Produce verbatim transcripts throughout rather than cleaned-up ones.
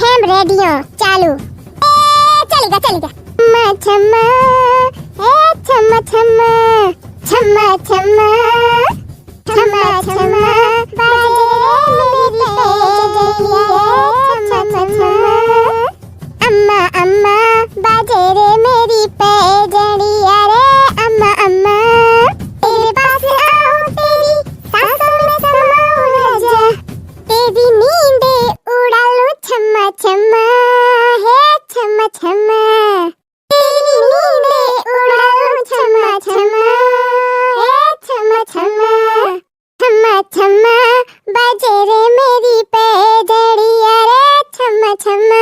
Ham radio चालू। ए, चलिगा, चलिगा। छम्मा छम्मा, ए छम्मा छम्मा, छम्मा छम्मा, छम्मा छम्मा, बाजे रे मेरी पैजनिया रे, छम्मा छम्मा। अम्मा अम्मा, बाजे रे मेरी पैजनिया रे, अम्मा अम्मा। तेरे पास आऊं, तेरी सांसों में समाऊं राजा, तेरी नींद उड़ा लूं छम्मा छम्मा, हे छम्मा छम्मा। तेरी नींद उड़ा लूं छम्मा छम्मा, हे छम्मा छम्मा। छम्मा छम्मा, बाजे रे मेरी पैजनिया रे, छम्मा छम्मा।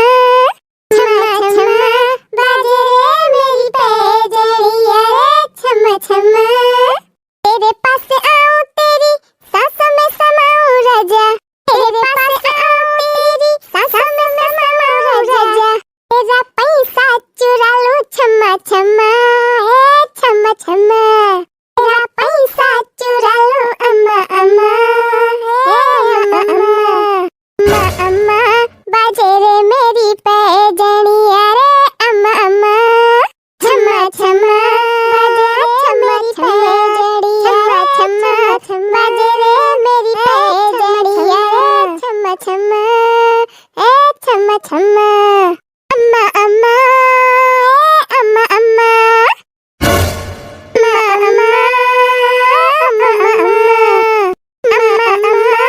छम्मा छम्मा, बाजे रे मेरी पैजनिया रे, छम्मा छम्मा। तेरे पास आऊं, तेरी सांसों में समाऊं राजा, तेरे पास आऊं, तेरी सांसों में समाऊं राजा। तेरा पैसा चुरा लूं छम्मा छम्मा, ए छम्मा छम्मा। तेरा पैसा चुरा लूं अम्मा अम्मा, ए अम्मा अम्मा। अम्मा अम्मा, बाजे रे मेरी पैजनिया रे, अम्मा अम्मा। छम्मा छम्मा, बाजे रे मेरी पैजनिया रे, छम्मा छम्मा, बाजे रे मेरी पैजनिया रे, छम्मा छम्मा, ए छम्मा छम्मा। अम्मा अम्मा, ए अम्मा अम्मा। अम्मा अम्मा, अम्मा अम्मा। अम्मा अम्मा,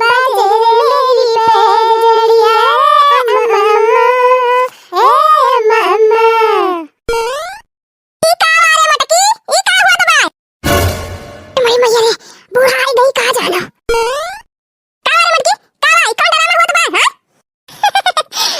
बाजे रे मेरी पैजनिया रे, अम्मा अम्मा, ए अम्मा अम्मा। ई का बा रे मटकी? ई का होत बा? ए माई मइया रे, बुढ़ाई गई का जानो। का रे मटकी? का बा? ई कौन drama होत बा, हाँ?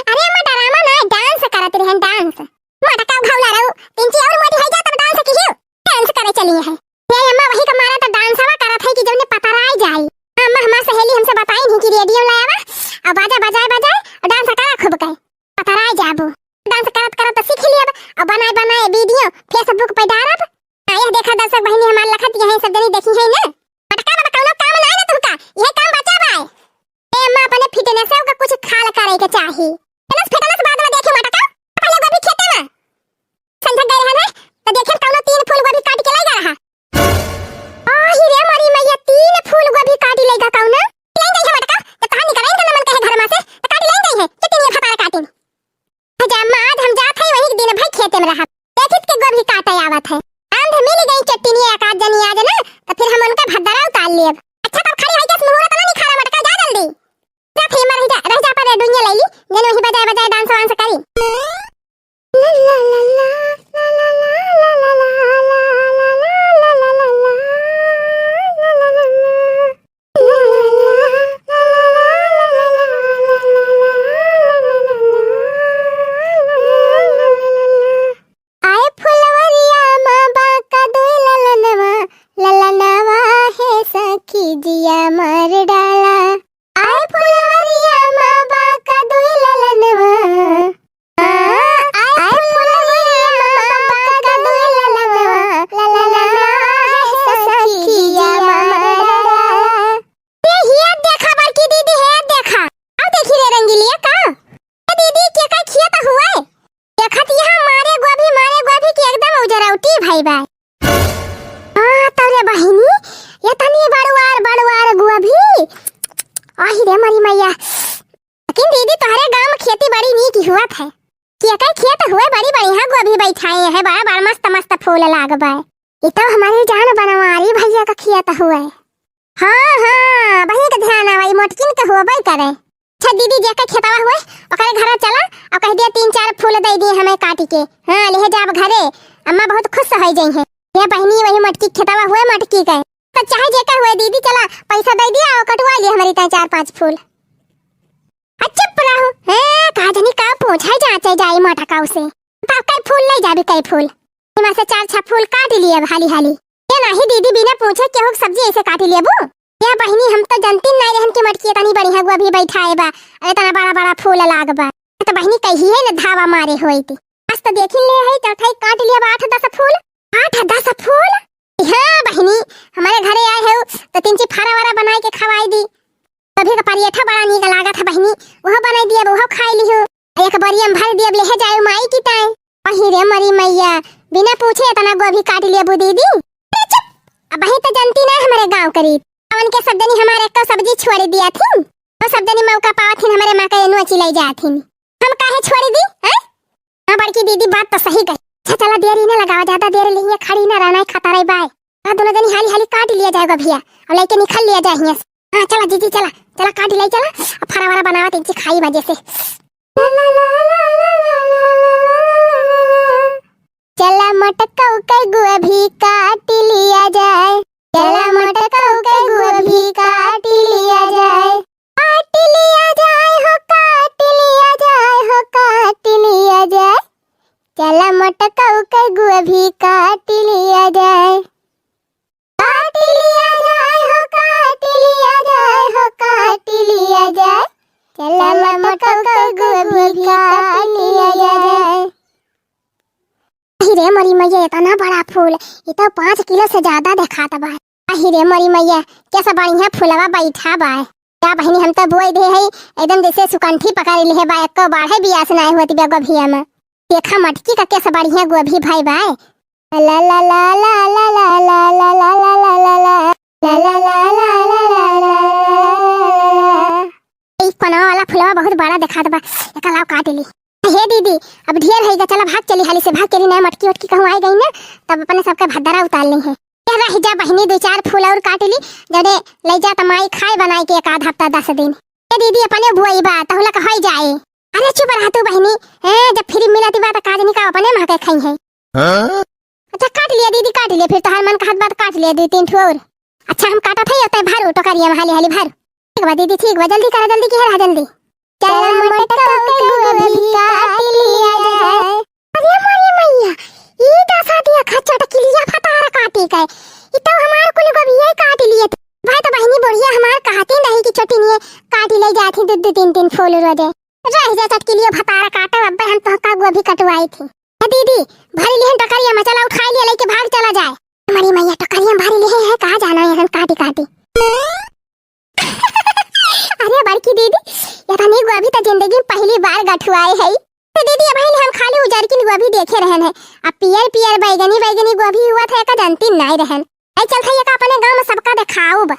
अरे अम्मा, drama ना, dance करत रहन, dance। मटका घौला रहू, तिनची और मोटी होइ जा तब dance किहियो। Dance करे चली है। ए अम्मा, वही का मारा तो danceवा करत है कि जौने पतराई जाई। अम्मा, हमार सहेली हमसे बताई नहीं कि radio लावा, और बाजा बजाए बजाए, और dance करा खूब के। पतराई जाबू। Dance करत करत तो सीख लियब, और बनाए बनाए video Facebook पे डारब। आ, यह देखा दर्शक बहिनी हमार लखत यही सब जनी देखी है ना। मटका बाबा कौनो काम ना है ना तुमका, यह काम बचा बा। ए अम्मा, अपने fitness का कुछ ख्याल करे के चाही। Fitness, fitness बाद में देखे मटका, पहले गोभी खेते में। संझा गए रहन है, तो देखे कौनो तीन फूल गोभी काट के ले जा रहा। आही रे मारी मैया, तीन फूल गोभी काटी लइगा कौना? ले गई है मटका, जब तहार निकराइन का नमन कहे घर में से, तो काटी ले गई है, कितनी ये भतार काटिन। जा अम्मा, आज हम जात है वही दिन भर खेते में रहा। देखित के गोभी काटे आवत है। आंध मिल गई चट्टिनिया एक आध जनी आज ना, तो फिर हम उनका भद्दरा उतार लेब। अच्छा तब खड़ी है क्या मुहूर्त ना निखारा मटका, जा जल्दी। जा थे मर जा, रह जा पर डुनिया ले ली, जन वही बजाए बजाए dance वांस करी। आए फुलवरिया मा बाका दुई ललनवा, ललनवा है सखी जिया मार डाला। आए फुलवरिया मा बाका दुई ललनवा, आ, आए फुलवरिया मा बाका दुई ललनवा, ललनवा है सखी जिया मार डाला। ए, हिया देखा बड़की दीदी, हे देखा। आओ देखी रे रंगीलिया का। ए दीदी, के का खियत हुए? देखत यहाँ मारे गोभी, मारे गोभी के एकदम उजरौटी भई बा। आ, तोरे बहिनी, ये तनी बड़ुआर, बड़ुआर गोभी। आही रे मरी मैया। लेकिन दीदी, तोहरे गाँव में खेती बड़ी नीक हुअत है। के का खेत हुए, बड़ी बढ़िया गोभी बैठाए है, बड़ा, बड़ा मस्त, मस्त फूल लाग बा। ये तो हमारे जान बनवारी भैया का खेत हुए। हाँ, हाँ, वही के ध्यान आवा, ई मोटकिन के होबे करे। अच्छा दीदी, जेकर खेतवा हुए, ओकरे घरा चला और कह दिया तीन चार फूल दे दिए हमें काटी के। हाँ, ले जाब घरे, अम्मा बहुत खुश हो जाई हैं। ये बहिनी वही मोटकी खेतवा हुए, मोटकी के। तो चाहे जेकर हुए दीदी, चला पैसा दे दिया और कटवा लिए हमारी ताई चार पांच फूल। आ, चुप रहो। हैं, का जानी का पूछे जाचे जाई मोटकाऊ से। अब कई फूल ले जाबी, कई फूल। इमा से चार छह फूल काट लिए अब हाली हाली। ये नाही दीदी, बिना पूछे केहू के सब्जी ऐसे काट लेबू? या बहिनी, हम तो जनती नहीं रहन कि मोटकी इतनी बढ़िया गोभी बैठाए बा, अरे इतना बड़ा बड़ा फूल लाग बा। तो बहिनी कही है न धावा मारे होई थी। आज तो देखी ले है, चौथाई काट लिया बा आठ दस फूल। आठ दस फूल? हाँ बहिनी, हमारे घरे आए हो तो तीन ची फारा वारा बनाए के खवाई दी। गोभी का पराठा बड़ा नीक लागत है बहिनी, वह बनाई दिया, वह खाई लिहो। रे मोरी मैया, बिना पूछे इतना गोभी काट लेबू दीदी? अरे चुप, अबहीं त जनती ना हमरे गाँव करी। अवन के सब जनी हमारे एक्को सब्जी छोड़ दिया थी, तो सब जनी मौका पावत थी हमरे माँ के नोची लाई जात थी। हम काहे छोड़ दी, हैं? हाँ बड़की दीदी, बात तो सही कही। अच्छा चला, देरी ना लगावा, ज्यादा देर लिहिए खड़ी ना रहना है, खाता रही बाय। हाँ दोनों जनी हाली हाली काट लिया जाएगा भैया, और लेके निकल लिया जाए हियां से। हाँ चला जीजी चला, चला काट लाई चला, अब फरा वरा बनावा तेंची खाई मजे से। चला मटकऊ के गोभी काट लिया जाए, चला मटकऊ के गोभी काट लिया जाए, काट लिया जाए हो, काट लिया जाए हो, काट लिया जाए। चला मटकऊ के गोभी काट लिया जाए, काट लिया जाए हो, काट लिया जाए हो, काट लिया जाए। चला मटकऊ के गोभी काट लिया जाए। अहि रे मोरी मैया, इतना बड़ा फूल, इ तो पाँच किलो से ज्यादा देखात बा। अहि रे मोरी मैया, कैसा बढ़िया फूलवा बैठा बा। का बहिनी, हम तो बोई दे है, एकदम जैसे सुकंठी पकड़ लिहे बा, एको बाढ़े बियास नाय होत बा गोभिया में। देखा मटकी का कैसा बढ़िया गोभी भाई बा। ला ला ला। एक पनवा वाला फुलवा बहुत बड़ा देखात बा, एका लाव काट ली। हे दीदी, अब ढेर है, चला भाग चली हाली से, भाग चली, ना मटकी उटकी कहूँ आ गई ना, तब अपने सबके भद्दरा उतार ली है। ये रह जा बहिनी, दो चार फूल और काट ली, जड़े ले जा त माई खाए बनाए के एक आध हफ्ता दस दिन। ए दीदी, अपने बुआई बा, तहुला का होई जाए। अरे चुप रह तू बहिनी, ए, जब फ्री मिलती बा त काजनी का अपने माँ के खाई है। हाँ? अच्छा काट लिया दीदी, काट लिया, फिर तोहार मन कहत बा त काट लिया दो तीन ठो और। अच्छा हम काटत है, तै भर टोकरिया में हाली हाली भर। ठीक बा दीदी, ठीक बा, जल्दी करा, जल्दी की है, जल्दी। चला मटका के गोभी काट लिया जाए। अरे मोरी मैया, ई दसा दिया खा चटकिलिया भतार काटी के। ई तो हमार कुल गोभिया काट लिए थे। भाई तो बहिनी बुढ़िया हमार कहती नहीं कि छोटी निये काटी ले जाती दो दो तीन तीन फूल रोजे। रह जा चटकिलिया भतार काटे, अब्बे हम तो का गोभी कटवाई थी। ए दीदी, भरी लिहन टकरिया में, चला उठाई लिया, लेके भाग चला जाए। मोरी मैया टकरिया में भरी लिहे है, कहाँ जाना है हम काटी काटी। अरे बड़की दीदी, इतनी गोभी तो जिंदगी में पहली बार गठुआए है। तो दीदी, अबहिन हम खाली उजरकिन गोभी देखे रहन है, अब पियर पियर बैगनी बैगनी गोभी हुआ था, एका जनती नाय रहन। ऐ चल था, एका अपने गाँव में सबका देखाउब।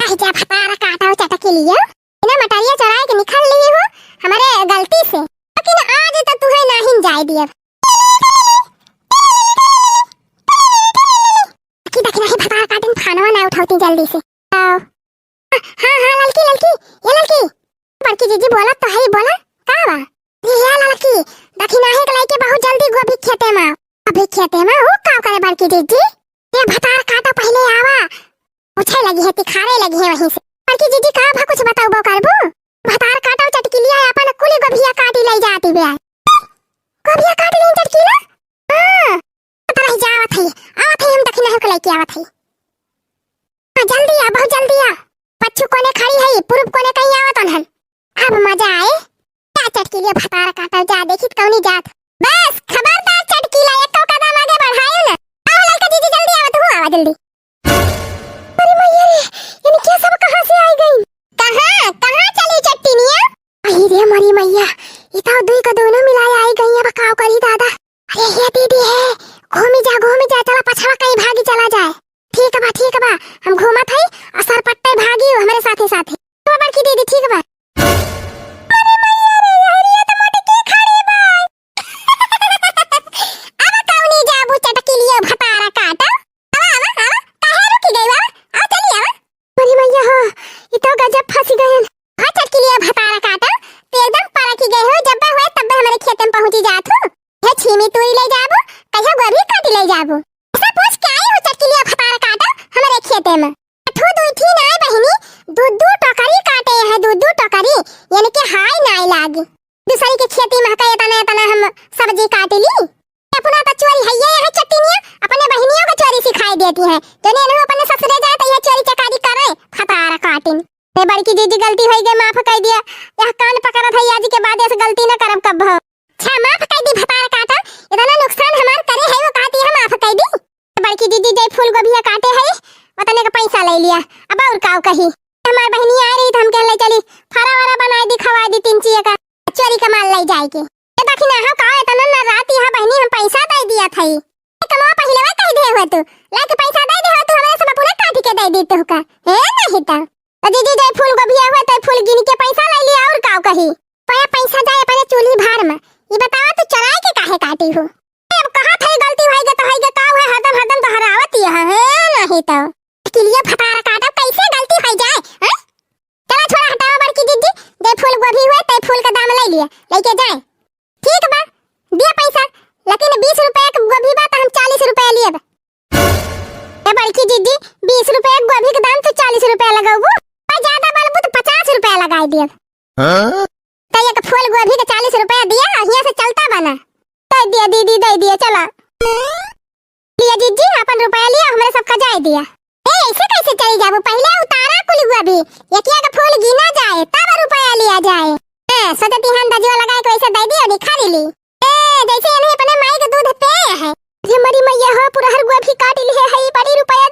आहि जा भतार काटा चटकिलिया, इना मटरिया चराए के निकल ली हो हमारे गलती से, लेकिन आज तो तुहे नाहिन जाए दियब। कि दखिनाही भतार काटिन, फानवा ना उठौती जल्दी से। आओ। हाँ, हाँ, ललकी, ललकी, ए ललकी। बड़की जीजी बोला तो है, बोला, का बा? ए ललकी, दखिनाही के लइके बहुत जल्दी गोभी खेते में। अभी खेते में हो, का करे बड़की जीजी? ए भतार काटा पहिले आवा। पूछे लगी है, तिखारे लगी है वहीं से। बड़की जीजी का भा कुछ बताउबो करबू? भतार काटा चटकिलिया अपन कुली गोभिया काटी ले जाती बे। गोभिया काटी ले चटकिला? हाँ। तरह जावत है, आवत है, हम दखिनाही के लइके आवत है। हाँ, जल्दी आ, बहुत जल्दी आ। पच्छू कोने खड़ी है, पूरब कोने कहीं आवत हन। अब मजा आए। का चटकिलिया भतार काटा जा, देखित कौनी जात। बस, खबरदार चटकिला, एको कदम आगे बढ़ायो ना। आओ ललका जीजी, जल्दी आवा, तू आवा जल्दी। अरे मैया रे, इनके सब कहाँ से आ गई? कहाँ, कहाँ चली चट्टिनिया? अरे रे मोरी मैया, ई तो दुई का दोनों मिलाए आ गई, अब काव करी दादा। अरे ये दीदी है, घूमी जा, घूमी जा, चला पछवा कहीं भागी चला जाए। ठीक बा, ठीक बा, हम घूमत हई, और सरपट्टे भागी हमरे साथे साथे। तो बड़की दीदी, ठीक बा। अरे मैया रे, यहरिया तो मोटकी खड़ी बा। अब कौनी जाबू चटकिलियो भतारा काटा? आवा, आवा, आवा, काहे रुकी गई बा? आवा, चली आवा। अरे मैया हो, ई तो गजब फंसी गयन। हाँ चटकिलियो भतारा काटा, तू एकदम परकी गई हो, जब हुए तब हमरे खेते में पहुंची जात हो। हे छीमी तूरी ले जाबू, कहिया गोभी काटी ले जाबू। ऐसा पूछ के आई हो चटकिलियो भतारा काटा, हमरे खेते में। ठू दुई ठी नाय बहिनी, दू दू टोकरी काटे हैं, दू दू टोकरी, यानी कि हाय नाय लागी। दूसरी के खेती में का इतना, इतना हम सब्जी काट ली। अपना तो चोरी है ये, है चट्टिनिया, अपने बहिनियों को चोरी सिखाई देती है। तो ने इन्हों अपने ससुरे जाए तो ये चोरी चकारी करे, फतार काटिन। ए बड़की दीदी, गलती होई गई, माफ कर दिया। यह कान पकड़त है, आज के बाद ऐसे गलती न करब कब हो। अच्छा, माफ कर दी भतार काटा, इतना नुकसान हमार करे है वो कहती है माफ कर दी। बड़की दीदी, जय फूल गोभिया काटे है, वतने का पैसा ले लिया। अब और काव कही, हमार बहिनी आ रही तो हम कहले चली फरा वरा बनाए दी, खवाए दी तीन चीज का, चोरी का माल ले जाए के। ए दा फिर ना हो का, इतना ना रात यहाँ बहिनी हम पैसा दे दिया था। कमवा पहिलवा कह दे हुआ तू, लाके पैसा दे दे हुआ तू, हमरे सब अपने काट के दे देते हो का? हे नहीं तो। तो दीदी, जय फूल गोभिया हुआ, तय फूल गिन के पैसा ले लिया और का कही? पया पैसा जाए अपने चूल्ही भार में। ये बतावा तू चराई के काहे काटी हो? अब कहा था गलती होई गे तो होई गे, का हुआ हरदम हरदम दोहरावत यहाँ, हे नहीं तो। किलिया फटारा काटा कैसे गलती होई जाए, हैं? चला छोड़ा हटावा बड़की दीदी, जय फूल गोभी हुए, तय फूल का दाम ले लिया, लेके जाए। ठीक बा, दिया पैसा, लेकिन बीस रुपया के गोभी बा, तो हम चालीस रुपया लियब। ए बड़की दीदी, बीस रुपया के गोभी के दाम से चालीस रुपया लगाबू? और ज्यादा बोलबू तो पचास रुपया लगाई दियब। हाँ? तो एक फूल गोभी के चालीस रुपया दिया, हियाँ से चलता बना। दे दिया दीदी, दे दिया, चला। लिया जीजी, अपन रुपया लिया, हमरे सबका जाए दिया। ए, ऐसे कैसे चली जाबू? पहिले उतारा कुल गोभी, एकिया के फूल गिना जाए, तब रुपया लिया जाए। ए, सोचती हन दजुआ लगाए के वैसे दे दियो, निखा दिली। ए, जैसे इन्हें अपने माई के दूध पे है। ये मरी मैया हो, पूरा हर गोभी काट लिए है, ई बड़ी रुपया